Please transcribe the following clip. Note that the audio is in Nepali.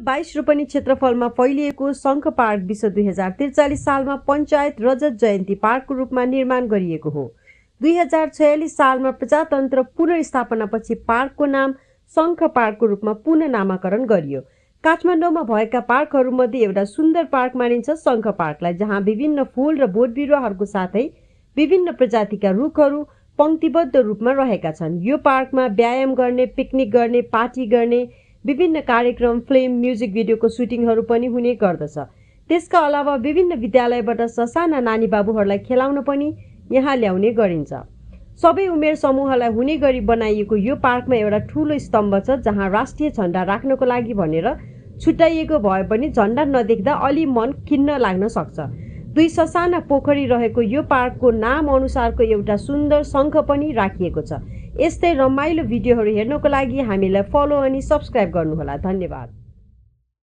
कुल 22 रोपनी क्षेत्रफलमा फैलिएको शङ्ख पार्क विश्व 2043 सालमा पञ्चायत रजत जयन्ती पार्कको रूपमा निर्माण गरिएको हो। 2046 सालमा प्रजातन्त्र पुनर्स्थापनापछि पार्कको नाम शङ्ख पार्कको रूपमा पुनः नामाकरण गरियो। काठमाडौँमा भएका पार्कहरूमध्ये एउटा सुन्दर पार्क मानिन्छ शङ्ख पार्कलाई, जहाँ विभिन्न फूल र बोट बिरुवाहरूको साथै विभिन्न प्रजातिका रुखहरू पंक्तिबद्ध रूपमा रहेका छन्। यो पार्कमा व्यायाम गर्ने, पिकनिक गर्ने, पार्टी गर्ने, विभिन्न कार्यक्रम, फिल्म, म्युजिक भिडियोको सुटिङहरू पनि हुने गर्दछ। त्यसका अलावा विभिन्न विद्यालयबाट ससाना नानी बाबुहरूलाई खेलाउन पनि यहाँ ल्याउने गरिन्छ। सबै उमेर समूहलाई हुने गरी बनाइएको यो पार्कमा एउटा ठूलो स्तम्भ छ, जहाँ राष्ट्रिय झण्डा राख्नको लागि भनेर छुट्याइएको भए पनि झण्डा नदेख्दा अलि मन खिन्न लाग्न सक्छ। 2 ससाना पोखरी रहेको यो पार्कको नाम अनुसारको एउटा सुन्दर शङ्ख पनि राखिएको छ। यस्तै रमाइलो भिडियोहरू हेर्नको लागि हामीलाई फलो अनि सब्स्क्राइब गर्नुहोला। धन्यवाद।